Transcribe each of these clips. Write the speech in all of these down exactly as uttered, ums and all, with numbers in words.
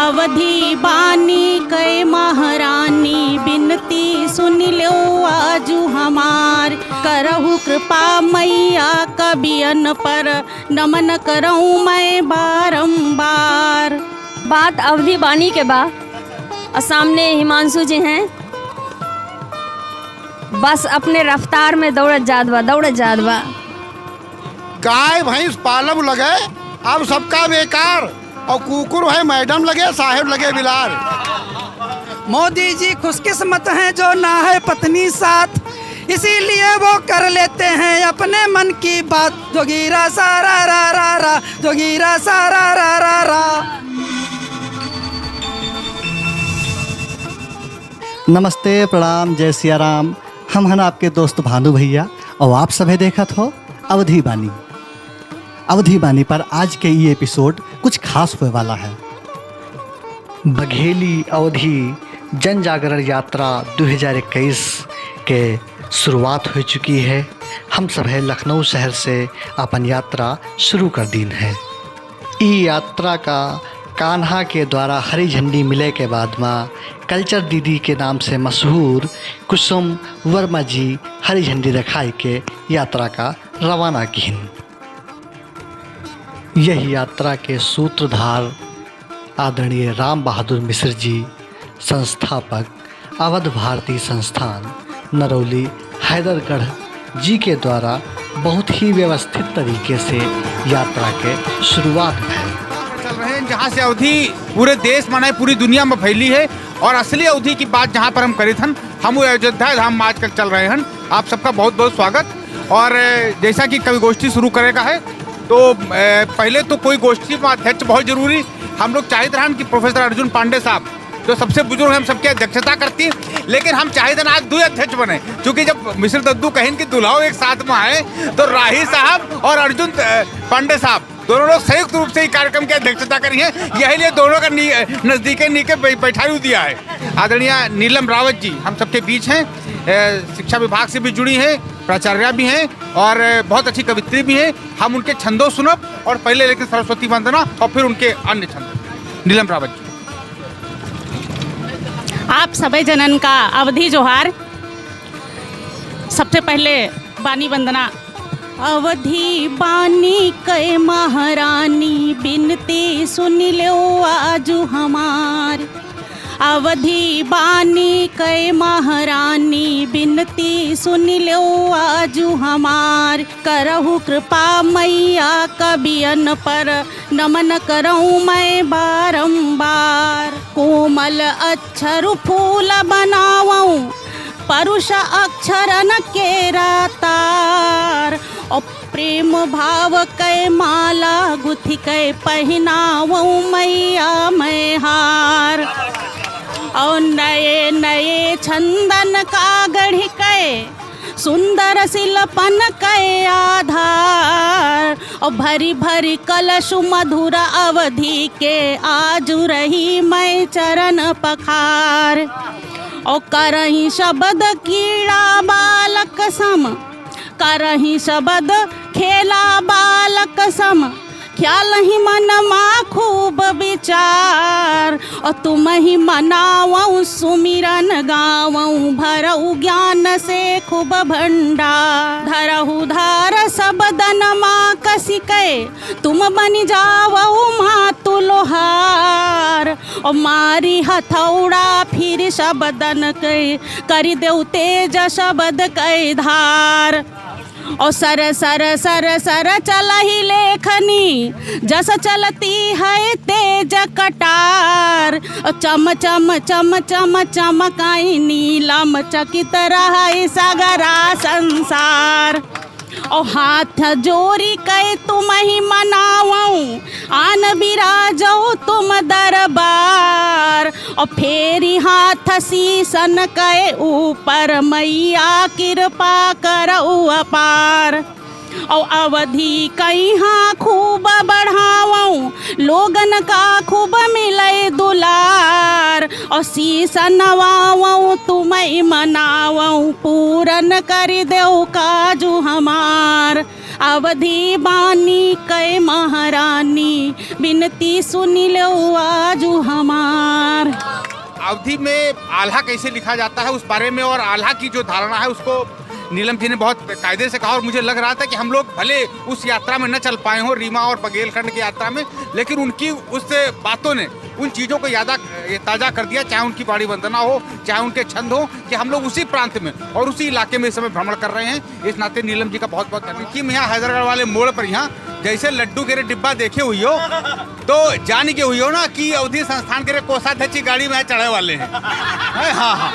अवधी बानी कै महारानी, बिनती सुनि लेउ आजु हमार। करहु कृपा मैया कबियन पर, नमन करउँ मैं बारंबार। बात अवधी बानी के बा, और सामने हिमांशु जी हैं, बस अपने रफ्तार में दौड़त जात बा, दौड़त जात बा। गाय भैंस पालब लगे, अब सबका बेकार। और कुकुर है मैडम लगे, साहेब लगे बिलार। मोदी जी खुशकिस्मत हैं जो ना है पत्नी साथ, इसीलिए वो कर लेते हैं अपने मन की बात। जोगीरा सारा रा रा रा, जोगीरा सारा रा रा रा। नमस्ते, प्रणाम, जय सिया राम। हम हन आपके दोस्त भानु भैया और आप सभे देखत हो अवधी बानी। अवधी बानी पर आज के ई episode कुछ खास होए वाला है। बघेली अवधी जन जागरण यात्रा दो हज़ार इक्कीस के शुरुआत हो चुकी है। हम सभे लखनऊ शहर से अपन यात्रा शुरू कर दीन है। ई यात्रा का कान्हा के द्वारा हरी झंडी मिले के बाद मा कल्चर दीदी के नाम से मशहूर कुसुम वर्मा जी हरी झंडी दिखाई के यात्रा का रवाना किहिन। यह यात्रा के सूत्रधार आदरणीय राम बहादुर मिश्र जी, संस्थापक अवध भारती संस्थान नरौली हैदरगढ़ जी के द्वारा बहुत ही व्यवस्थित तरीके से यात्रा के शुरुआत भइल। चल रहे हैं, जहाँ से अवधी पूरे देश मनाए, पूरी दुनिया में फैली है। और असली अवधी की बात जहाँ पर हम करित हन, हम वो अयोध्या धाम में आजकल चल रहे हैं। आप सबका बहुत बहुत स्वागत। और, अ, जैसा कि कवि गोष्ठी शुरू करे का है, तो, अ, पहले तो कोई गोष्ठी में अध्यक्ष बहुत जरूरी। हम लोग चाहित रहन कि प्रोफेसर अर्जुन पांडे साहब, जो सबसे बुजुर्ग हैं, हम सबकी अध्यक्षता करती, लेकिन हम चाहित रहन आज दुइ अध्यक्ष बने, क्योंकि जब मिश्र दद्दू कहिन कि दुल्हौ एक साथ में आए, तो राही साहब और अर्जुन, अ, पांडे साहब दोनों लोग संयुक्त रूप से ई कार्यक्रम की अध्यक्षता करी हैं। यही लिए दोनों का नी-, नजदीके नीके बै-, बैठाई दिया है। आदरणीय नीलम रावत जी हम सबके बीच हैं, अ, शिक्षा विभाग से भी जुड़ी हैं, प्राचार्या भी हैं और, अ, बहुत अच्छी कवित्री भी हैं। हम उनके छंदो सुनब और पहले लेकिन सरस्वती वंदना और फिर उनके अन्य छंद। नीलम रावत जी। आप सबै जनन का अवधी जोहार। सबसे पहले बानी वंदना। अवधी बानी कै महारानी, बिनती सुनि लेउ आजु हमार। अवधी बानी कै महारानी, बिनती सुनि लेउ आजु हमार। करहु कृपा मैया कबियन पर, नमन करउँ मैं बारंबार। कोमल अक्षर फूल बनावउँ, परुष अक्षरन केरा तार। और प्रेम भाव कै माला गुथि कै पहिनावउँ मैया मैं हार। और नए नए छंदन का गढ़ि कै सुंदर शिल्पन कै आधार। और भरि भरि कलश मधुर अवधी के आजु रही मैं चरण पखार। और करहिं शब्द कीड़ा बालक सम, करहिं शब्द खेला बालक सम, ख्यालहिं मन मा खूब विचार। और तुमहिं मनावउँ सुमिरन गावउँ, भरउँ ज्ञान से खूब भंडार। धरहु धार शब्दन मा कसि कै, तुम बनि जावउ मातु लोहार। और मारी हथौड़ा फिर शब्दन कै, करि देउ तेज शब्द कै धार। और सर सर सर सर चलही लेखनी, जस चलती है तेज कटार। और चम चम चम चम चमकाई नीलम, चकित रहै सगरा संसार। और हाथ जोरि कै तुमहिं मनावउँ, आन बिराजउ तुम दरबार। और फेरि हाथ सीसन कै ऊपर, मैया कृपा करउ अपार। और अवधी कइहाँ खूब बढ़ावउँ, लोगन का खूब मिलै दुलार। और सीस नवावउँ तुमहिं मनावउँ, पूरन करि देउ काजु हमार। अवधी बानी कै महारानी, बिनती सुनि लेउ आजु हमार। अवधी में आल्हा कैसे लिखा जाता है, उस बारे में और आल्हा की जो धारणा है, उसको नीलम जी ने बहुत कायदे से कहा। और मुझे लग रहा था कि हम लोग भले उस यात्रा में न चल पाए हों, रीवा और बघेलखंड की यात्रा में, लेकिन उनकी उस बातों ने उन चीज़ों को यादा, ये ताज़ा कर दिया, चाहे उनकी वाणी वंदना हो, चाहे उनके छंद हो, कि हम लोग उसी प्रांत में और उसी इलाके में इस समय भ्रमण कर रहे हैं। इस नाते नीलम जी का बहुत बहुत धन्यवाद। कि यहाँ हैदरगढ़ वाले मोड़ पर यहाँ जैसे लड्डू के रे डिब्बा देखे हुई हो, तो जान के हुई हो ना कि अवधी संस्थान के रे कोषाध्यक्ष की गाड़ी में चढ़े वाले हैं। हैं? हाँ, हाँ।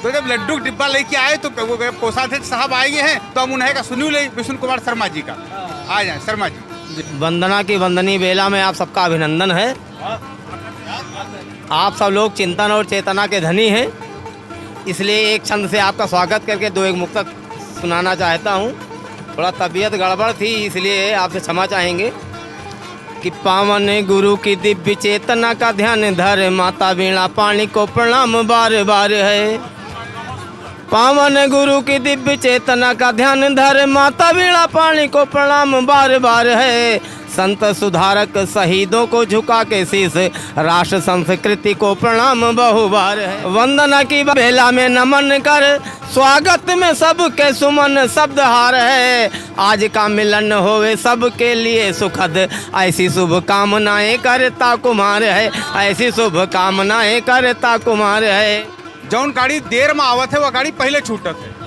तो जब लड्डू का डिब्बा लेके आए तो वो कोषाध्यक्ष साहब आए हैं, तो हम उन्हें का सुनियो ले विष्णु कुमार शर्मा जी का। आ जाए शर्मा जी। वंदना की वंदनीय बेला में आप सबका अभिनंदन है। आप सब लोग चिंतन और चेतना के धनी हैं, इसलिए एक छंद से आपका स्वागत करके दो एक मुक्तक सुनाना चाहता हूँ। थोड़ा तबीयत गड़बड़ थी, इसलिए आपसे क्षमा चाहेंगे। कि पावन गुरु की दिव्य चेतना का ध्यान धर, माता वीणा पाणी को प्रणाम बार बार है। पावन गुरु की दिव्य चेतना का ध्यान धर, माता वीणा पाणी को प्रणाम बार बार है। संत सुधारक शहीदों को झुका के शीश, राष्ट्र संस्कृति को प्रणाम बहुबार है। वंदना की बेला में नमन कर, स्वागत में सबके सुमन शब्दहार है। आज का मिलन होवे सबके लिए सुखद, ऐसी शुभकामनाएं करता कुमार है, ऐसी शुभकामनाएं करता कुमार है। जौन गाड़ी देर में आवत है, वो गाड़ी पहिले छूटत है।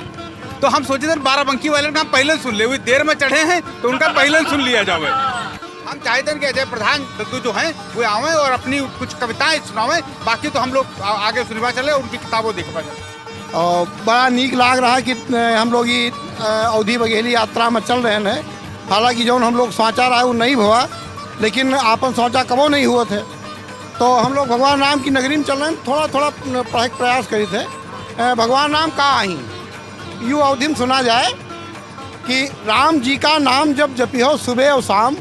तो हम सोचे थे बाराबंकी वाले का हम पहिले सुन ले, वो देर में चढ़े हैं, तो उनका पहिले सुन लिया जावे। हम चाहते हैं कि अजय प्रधान दद्दू जो हैं, वो आवें और अपनी कुछ कविताएं सुनावें, बाकी तो हम लोग आ-, आगे सुनवा चले, उनकी किताबों देखवा चले। और बड़ा नीक लाग रहा कि, अ, हम लोग ये, अ, अवधी बघेली यात्रा में चल रहे हैं। हालांकि जौन हम लोग सोचा रहा, वो नहीं भवा, लेकिन आपन सोचा कबो नहीं हुआ थे। तो हम लोग भगवान राम की नगरी में चल रहे हैं, थोड़ा, थोड़ा पढ़े के प्रयास करी थे। अ, भगवान राम का आई, यू अवधि में सुना जाए कि राम जी का नाम जब जपिहो सुबह और शाम,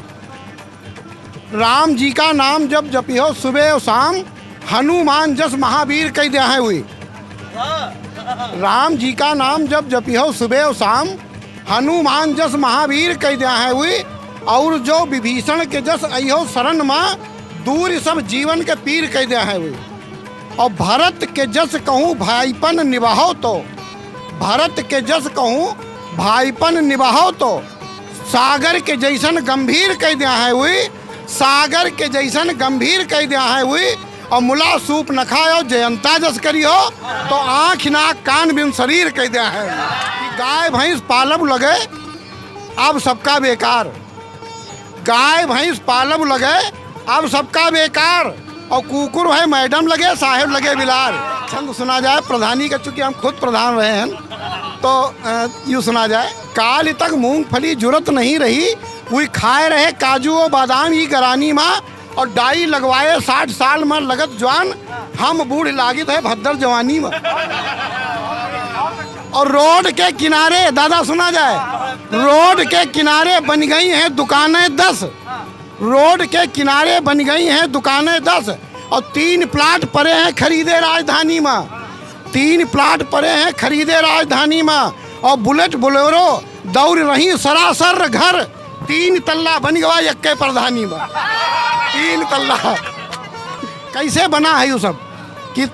राम जी का नाम जब जपिहो सुबह और शाम, हनुमान जस महावीर कह दिया है हुई। राम जी का नाम जब जपिहो सुबह और शाम, हनुमान जस महावीर कह दिया है हुई। और जो विभीषण के जस अइहो शरण मा, दूर सब जीवन के पीर कह दिया है हुई। और भरत के जस कहूँ भाईपन निभाओ तो, भरत के जस कहूँ भाईपन निभाओ तो, सागर के जैसन गंभीर कह दिया है हुई, सागर के जैसन गंभीर कह दिया है हुई। और मुला सूप न खायो जयंता जस करियो, तो आँख नाक कान बिन शरीर कह दिया है। कि गाय भैंस पालब लगे, अब सबका बेकार। गाय भैंस पालब लगे, अब सबका बेकार। और कुकुर है मैडम लगे, साहेब लगे बिलार। छंद सुना जाए, प्रधानी का, चूंकि हम खुद प्रधान रहे हैं, तो, अ, यूं सुना जाए। काल तक मूंगफली जुरत नहीं रही, वही खाए रहे काजू और बादाम ई गरानी मा। और डाई लगवाए साठ साल मा लगत जवान, हम बूढ़ लागित है भद्दर जवानी मा। और रोड के किनारे, दादा सुना जाए, रोड के किनारे बन गई हैं दुकानें दस, रोड के किनारे बन गई हैं दुकानें दस, और तीन प्लाट पड़े हैं खरीदे राजधानी मा, तीन प्लाट पड़े हैं खरीदे राजधानी मा, और बुलेट बोलेरो दौड़ रही सरासर घर, तीन तल्ला बन गवा यक्के प्रधानी मा, तीन तल्ला। कैसे बना है यू सब कि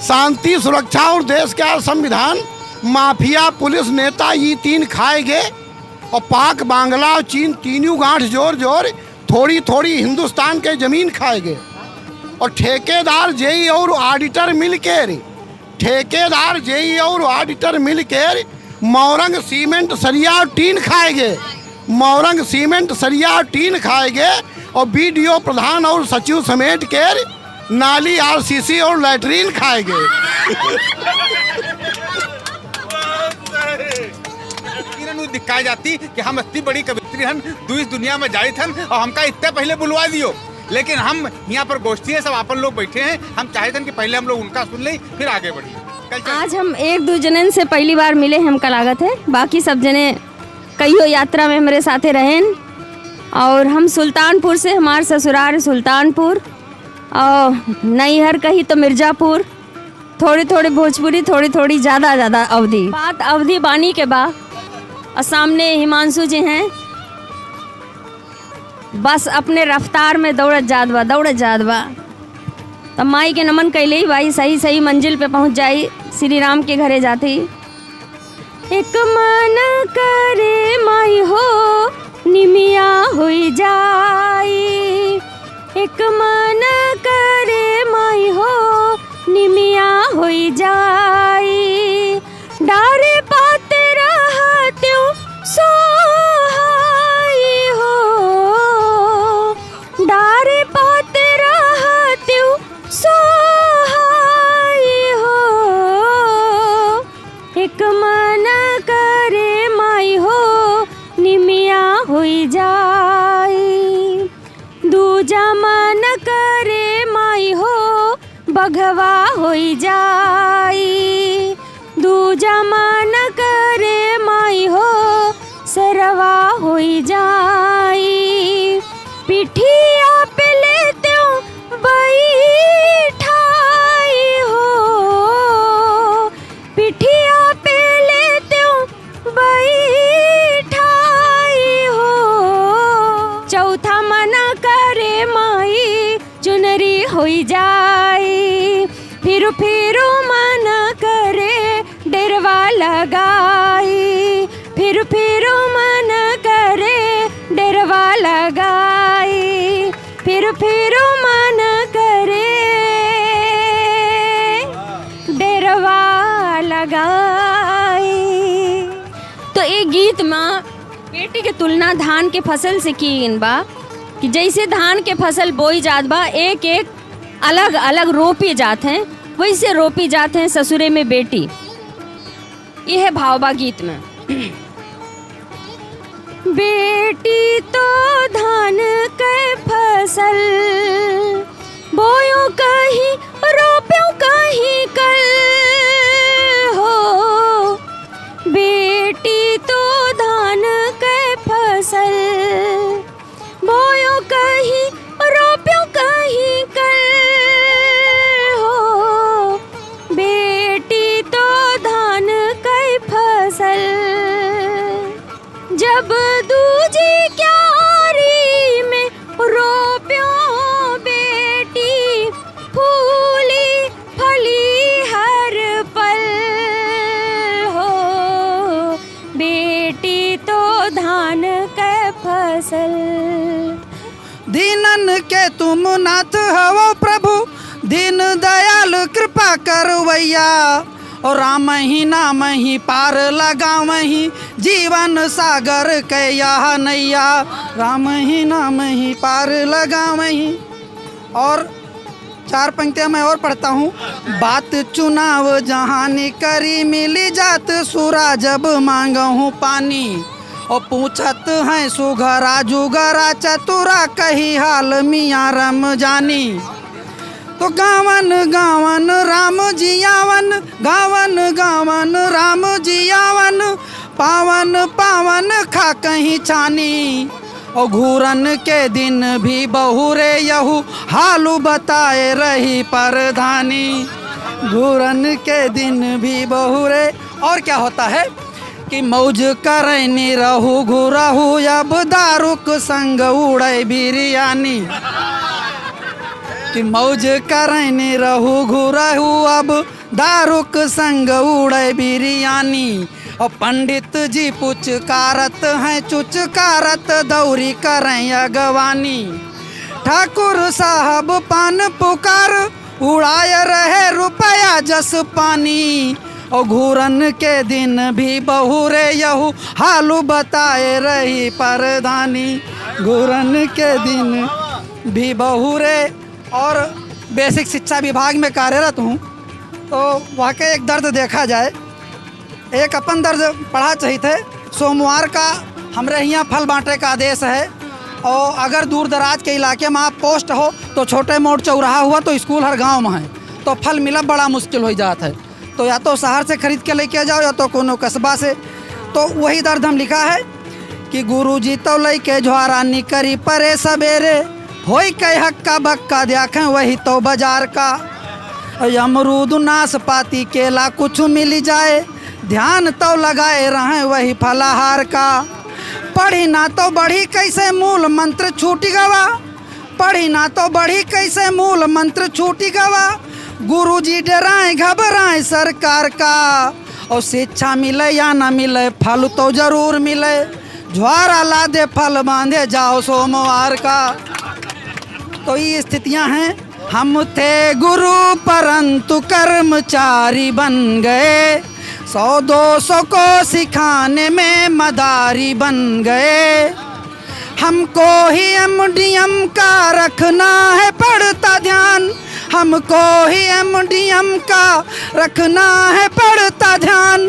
शांति, सुरक्षा और देश का संविधान, माफिया, पुलिस, नेता, ई तीन खाए गे, और पाक, बांग्ला और चीन तीनों गांठ जोर जोर, थोड़ी थोड़ी हिंदुस्तान के जमीन खाए गे। और ठेकेदार, जेई और auditor मिल के रे, ठेकेदार, जेई और auditor मिल के रे, मौरंग, सीमेंट, सरिया और टीन खाए गे, मौरंग, सीमेंट, सरिया और टीन खाए गे, और BDO, प्रधान और सचिव समेट के रे, नाली, RCC और लैट्रीन खाए गे। इन्हन दिखाई जाती कि हम इतनी बड़ी कवित्री हन, दू इस दुनिया में जाइत हन और हमका इतने पहले बुलवा दियो। लेकिन हम यहाँ पर गोष्ठी है, सब आपन लोग बैठे हैं, हम चाहते हैं कि पहले हम लोग उनका सुन लें, फिर आगे बढ़िए। कल चल- आज हम एक दू जनन से पहली बार मिले, हमका लागत है, बाकी सब जने कईयो यात्रा में हमरे साथे रहेन। और हम सुल्तानपुर से, हमार ससुरार सुल्तानपुर, और नैहर कही तो मिर्जापुर। थोड़ी थोड़ी भोजपुरी, थोड़ी थोड़ी ज्यादा ज्यादा अवधी। बात अवधी बानी के बा, और सामने हिमांशु जी हैं, बस अपने रफ्तार में दौड़त जात बा, दौड़त जात बा। त माई के नमन कइले ही भाई, सही सही मंजिल पे पहुँच जाई, श्री राम के घरे जात ही। एक मन करे माई हो निमिया होई जाई, एक मन करे माई हो निमिया होई जाई। डारे पात रहत्यू सोहाई हो, डारे पात रहत्यू सोहाई हो। एक मन करे माई हो निमिया होई जाई, दूजा मन करे माई हो बघवा होई जाई, दूजा मन करे माई हो शेरवा होई जाई। पिठिया पे लेत्यू बैठाई हो, पिठिया पे लेत्यू बैठाई हो। चौथा मन करे माई चुनरी होई जाई, फिर फिर मन करे डेरवा लगाई, फिर फिर मन करे डेरवा लगाई, फिर फिर मन करे डेरवा लगाई। तो ए गीत में बेटी के तुलना धान के फसल से की गइन बा कि जैसे धान के फसल बोई जात बा, एक एक अलग अलग रोपी जात हैं, वैसे रोपी जात हैं ससुरे में बेटी। यह भाव बा गीत में। बेटी तो धान के फसल बोयो कहीं, रोप्यो कहीं कल हो। बेटी तो धान के फसल बोयो कहीं, रोप्यो कहीं कल हो। बेटी तो धान के फसल जब दूजी क्यारी में रोप्यो बेटी, फूली फली हर पल हो, बेटी तो धान के फसल। दीनन के तुम नाथ हवो प्रभु, दीन दयाल कृपा करवैया। और राम ही नाम ही पार लगावही, जीवन सागर के यह नैया। राम ही नाम ही पार लगावही। और चार पंक्तियाँ मैं और पढ़ता हूँ। बात चुनाव जहानी करी, मिली जात सुरा जब मांगहूँ पानी। और पूछत हैं सुघरा जुगरा चतुरा, कही हाल मियाँ रम जानी। तो गावन गावन राम जियावन, गावन गावन राम जियावन, पावन पावन खा कहीं छानी। और घूरन के दिन भी बहुरे यहू, हालू बताए रही परधानी। घूरन के दिन भी बहुरे। और क्या होता है कि मौज करैनी रहू घुरहू, अब दारुक संग उड़ै बिरियानी। कि मौज करैनी रहू घुरहू, अब दारुक संग उड़ै बिरियानी। और पंडित जी पुचकारत हैं, चुचकारत दौरी करें अगवानी। ठाकुर साहब पान पुकार, उड़ाय रहे रुपया जस पानी। और घूरन के दिन भी बहुरे यहू, हालू बताए रही परधानी। घूरन के दिन भी बहुरे। और बेसिक शिक्षा विभाग में कार्यरत हूँ, तो वहाँ के एक दर्द देखा जाए, एक अपन दर्द पढ़ा चाहित है। सोमवार का हमरे हियाँ फल बाँटे का आदेश है, और अगर दूर दराज के इलाके में आप पोस्ट हो, तो छोटे मोट चौराहा हुआ तो स्कूल हर गाँव में है, तो फल मिलब बड़ा मुश्किल होइ जात है। तो या तो शहर से खरीद के लेके जाओ, या तो कोनो कस्बा से। तो वही दर्द हम लिखा है कि गुरुजी तो लइके झ्वारा निकरी परे सबेरे, होई के हक्का बक्का देखें वही तो बाजार का। अमरूद नाशपाती केला कुछ मिल जाए, ध्यान तो लगाए रहें वही फलाहार का। पढ़ी ना तो बढ़ी कैसे मूल मंत्र छूटि गवा, पढ़ी ना तो बढ़ी कैसे मूल मंत्र छूटि गवा। गुरुजी डराएं घबराएं सरकार का, और शिक्षा मिले या ना मिले फल तो जरूर मिले। ज्वार आला दे फल बांधे जाओ सोमवार का। तो ये स्थितियां हैं। हम थे गुरु परंतु कर्मचारी बन गए, सौ दो सौ को सिखाने में मदारी बन गए। हमको ही एमडीएम का रखना है पड़ता ध्यान, हमको ही एमडीएम का रखना है पड़ता ध्यान।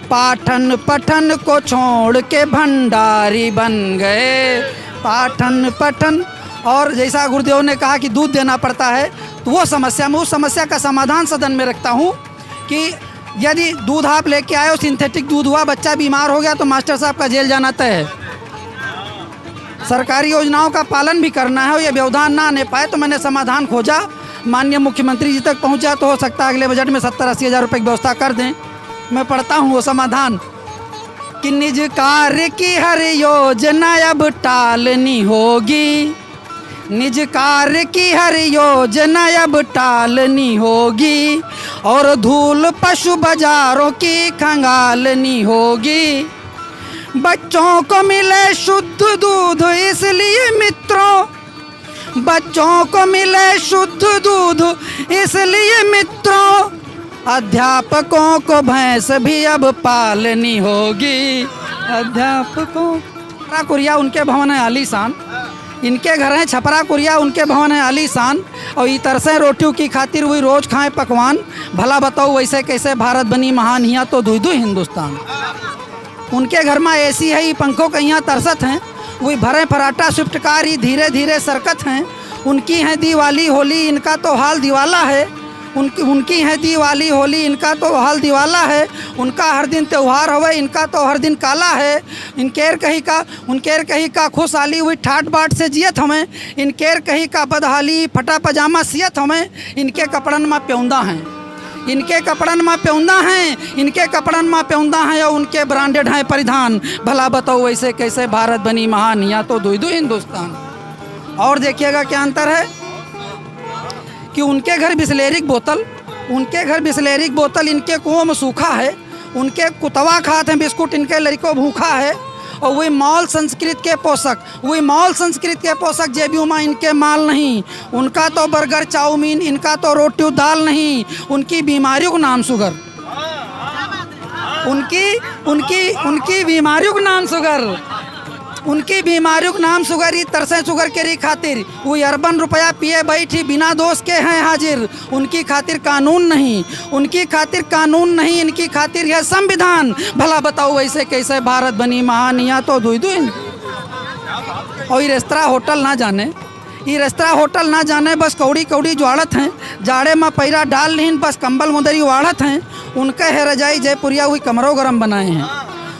पाठन पठन को छोड़ के भंडारी बन गए। पाठन पठन, और जैसा गुरुदेव ने कहा कि दूध देना पड़ता है, तो वो समस्या, मैं उस समस्या का समाधान सदन में रखता हूँ कि यदि दूध आप लेके आए और सिंथेटिक दूध हुआ, बच्चा बीमार हो गया, तो मास्टर साहब का जेल जाना तय है। सरकारी योजनाओं का पालन भी करना है और ये व्यवधान ना आने पाए, तो मैंने समाधान खोजा। माननीय मुख्यमंत्री जी तक पहुंचा, तो हो सकता है अगले बजट में सत्तर अस्सी हजार रुपये की व्यवस्था कर दें। मैं पढ़ता हूँ वो समाधान कि निज कार्य की हर योजना अब टालनी होगी, निज कार्य की हर योजना अब टालनी होगी, और धूल पशु बाजारों की खंगालनी होगी। बच्चों को मिले शुद्ध दूध इसलिए मित्रों, बच्चों को मिले शुद्ध दूध इसलिए मित्रों, अध्यापकों को भैंस भी अब पालनी होगी। अध्यापकों, छपरा कुरिया उनके भवन है आलीशान, इनके घर हैं छपरा कुरिया, उनके भवन है आलीशान। और ई तरसे रोटियों की खातिर हुई रोज खाएं पकवान, भला बताओ वैसे कैसे भारत बनी महान, हिया तो दुई दुई हिंदुस्तान। उनके घर मा एसी है, ई पंखो के हिया तरसत हैं। वही भरे फराटा स्विफ्ट कार, ई धीरे धीरे सरकत हैं। उनकी है दिवाली होली, इनका तो हाल दिवाला है। उनकी, उनकी है दिवाली होली, इनका तो हाल दिवाला है। उनका हर दिन त्योहार होवे, इनका तो हर दिन काला है। इनकेर कही का, उनकेर कही का खुशहाली हुई ठाट बाट से जियत हमें। इनकेर कही का बदहाली फटा पजामा सियत हमें। इनके कपड़न मा प्यौंदा हैं, इनके कपड़न मा प्यौंदा हैं, इनके कपड़न मा प्यौंदा हैं और उनके ब्रांडेड हैं परिधान। भला बताओ वैसे कैसे भारत बनी महान, हिया तो दुई दुई हिंदुस्तान। और देखिएगा क्या अंतर है कि उनके घर बिसलेरी की बोतल, उनके घर बिसलेरी की बोतल, इनके कुओं में सूखा है, उनके कुतवा खात हैं बिस्कुट, इनके लड़को भूखा है। और वही मॉल संस्कृत के पोषक, वही मॉल संस्कृत के पोषक जेबियों मा इनके माल नहीं। उनका तो बर्गर चाउमीन, इनका तो रोटी दाल नहीं, उनकी बीमारियों का नाम शुगर। उनकी, उनकी, उनकी बीमारियों का नाम शुगर। उनकी बीमारियों का नाम शुगर, ई तरसे शुगर केरी खातिर। वो अरबन रुपया पिए बैठी बिना दोष के हैं हाजिर। उनकी खातिर कानून नहीं, उनकी खातिर कानून नहीं, इनकी खातिर यह संविधान। भला बताओ वैसे कैसे भारत बनी महान, हिया तो दुई दुई। और ई रेस्तरा होटल ना जाने, ई रेस्तरा होटल ना जाने, बस कौड़ी कौड़ी ज्वाड़त हैं। जाड़े मा पैरा डाल लिहिन, बस कंबल मुदरी वाढ़त हैं। उनके है रजाई जयपुरिया, वही कमरो गरम बनाए हैं।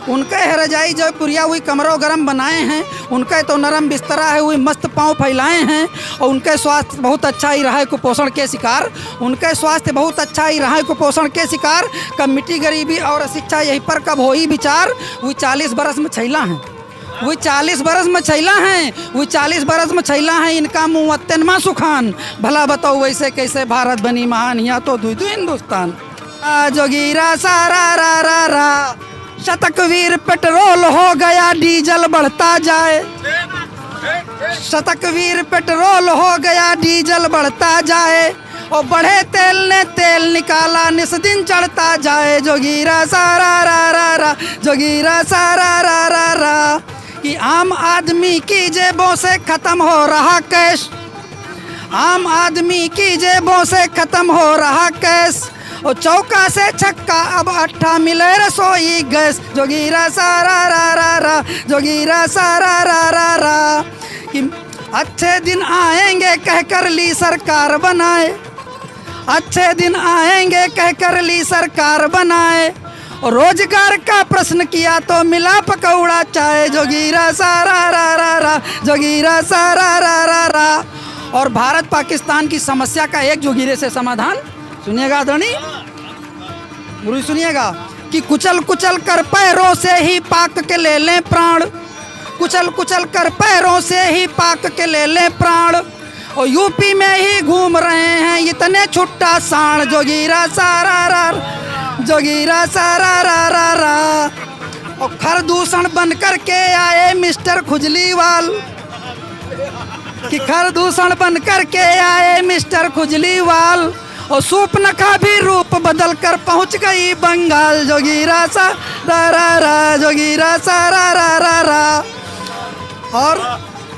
उनके है रजाई जयपुरिया, वही कमरो गरम बनाए हैं। उनके तो नरम बिस्तरा है, वही मस्त पाँव फैलाए हैं। और उनके स्वास्थ्य बहुत अच्छा ही रहा है कुपोषण के शिकार। उनके स्वास्थ्य बहुत अच्छा ही रहा है कुपोषण के शिकार। कब मिटी गरीबी और अशिक्षा, यही पर कब होई विचार। वही चालीस बरस मा छैला हैं, वही चालीस बरस मा छैला हैं, वही चालीस बरस मा छैला हैं, इनका मुँह वत्तन मा सुखान। भला बताओ वैसे कैसे भारत बनी महान, हिया तो दुई दुई हिंदुस्तान। आ, जोगीरा सारा रा रा रा, शतक वीर पेट्रोल हो गया डीजल बढ़ता जाए, शतक वीर पेट्रोल हो गया डीजल बढ़ता जाए, और बढ़े तेल ने तेल निकाला निस दिन चढ़ता जाए। जोगीरा सारा रा रा रा, जोगीरा सारा रा रा रा, कि आम आदमी की जेबों से खत्म हो रहा कैश, आम आदमी की जेबों से खत्म हो रहा कैश। ओ चौका से छक्का अब अट्ठा मिले रसोई गैस। जोगीरा सारा रा रा रा, जोगीरा सारा रा रा रा। कि अच्छे दिन आएंगे कहकर ली सरकार बनाए, अच्छे दिन आएंगे कहकर ली सरकार बनाए। रोजगार का प्रश्न किया तो मिला पकौड़ा चाय। जोगीरा सारा रा रा रा, जोगीरा सारा रा रा रा। और भारत पाकिस्तान की समस्या का एक जोगीरे से समाधान, सुनिएगा आदरणीय गुरु जी, सुनिएगा। कि कुचल कुचल कर पैरों से ही पाक के ले लें प्राण, कुचल कुचल कर पैरों से ही पाक के ले लें प्राण। और यूपी में ही घूम रहे हैं इतने छुट्टा साण, जोगीरा सारा रा, जोगीरा सारा रा रा रा। और खरदूषण बन करके आए मिस्टर खुजलीवाल, कि खरदूषण बन करके आए मिस्टर खुजलीवाल, और सूपनखा भी रूप बदल कर पहुंच गई बंगाल। जोगीरा सा रा रा रा, जोगीरा सा रा रा रा रा। और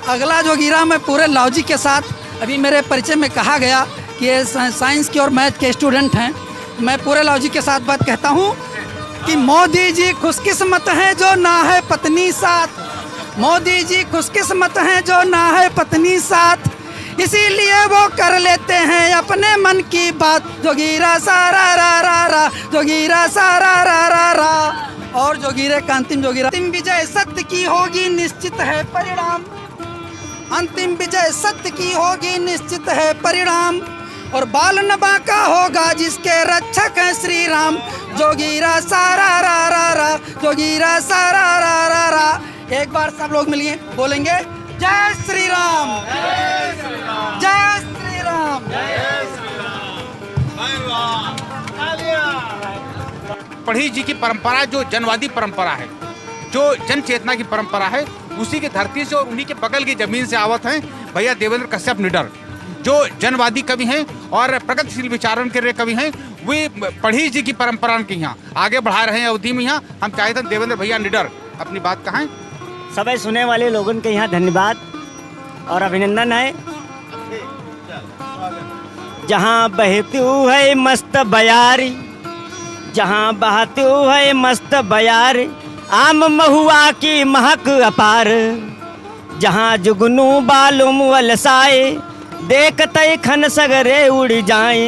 अगला जोगीरा मैं पूरे लॉजिक के साथ, अभी मेरे परिचय में कहा गया कि ये सा-, साइंस के और मैथ के स्टूडेंट हैं, मैं पूरे लॉजिक के साथ बात कहता हूँ कि मोदी जी खुशकिस्मत हैं जो ना है पत्नी साथ, मोदी जी खुशकिस्मत हैं जो ना है पत्नी साथ, इसीलिए वो कर लेते हैं अपने मन की बात। जोगीरा सारा रा रा रा, जोगीरा सारा रा रा रा। और जोगीरे का अंतिम जोगीरा, अंतिम विजय सत्य की होगी, निश्चित है परिणाम। अंतिम विजय सत्य की होगी, निश्चित है परिणाम। और बाल न बांका होगा, जिसके रक्षक हैं श्री राम। जोगीरा सारा रा रा रा, जोगीरा सारा रा रा रा। एक बार सब लोग मिलिए, बोलेंगे, जय श्री राम, जय श्री राम। पढ़ी जी की परंपरा, जो जनवादी परंपरा है, जो जन चेतना की परंपरा है, उसी की धरती से और उन्हीं के बगल की जमीन से आवत हैं भैया देवेंद्र कश्यप निडर, जो जनवादी कवि हैं और प्रगतिशील विचारन के रे कवि हैं। वे पढ़ी जी की परंपरा के यहाँ आगे बढ़ा रहे हैं अवधी में। यहाँ हम चाहत हैं देवेंद्र भैया निडर अपनी बात कहें। सबै सुने वाले लोगन के यहाँ धन्यवाद और अभिनंदन है। जहाँ बहत्यू है मस्त बयार, जहाँ बहत्यू है मस्त बयार, आम महुआ की महक अपार। जहाँ जुगनू बालुम वलसाए, देखतै खन सगरे उड़ि जाए।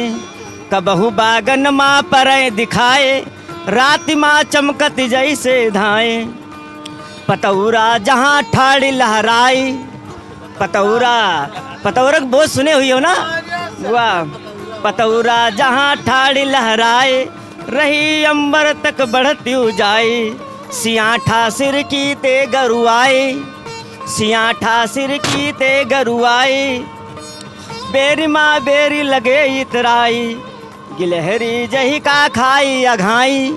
कबहू बागन मा परै दिखाए, राति मा चमकत जैसे धाए। पतौरा जहाँ ठाड़ि लहराई, पतौरा, पतौरा के बोझ सुने हुई हो ना? वाह। पतौरा जहाँ ठाड़ि लहराए, रही अंबर तक बढ़त्यू जाई। सियाठा सिरकी ते गरुआई, सियाठा सिरकी ते गरुआई। बेरि मा बेरि लगे इतराई। गिलहरी जहिका खाई अघाई,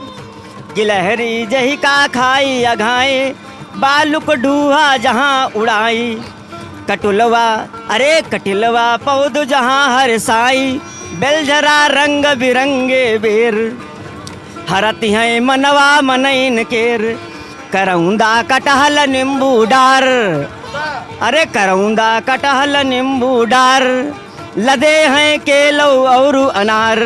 गिलहरी जहिका खाई अघाई, बालुक ढूहा जहाँ उड़ाई। कटुलवा, अरे कटिलवा पौध जहाँ हरसाई, बेलझरा रंग बिरंगे बेर, हरत हैं मनवा मनइन केर। करौंदा कटहल नींबू डार, अरे करौंदा कटहल नींबू डार, लदे हैं केलौ और अनार।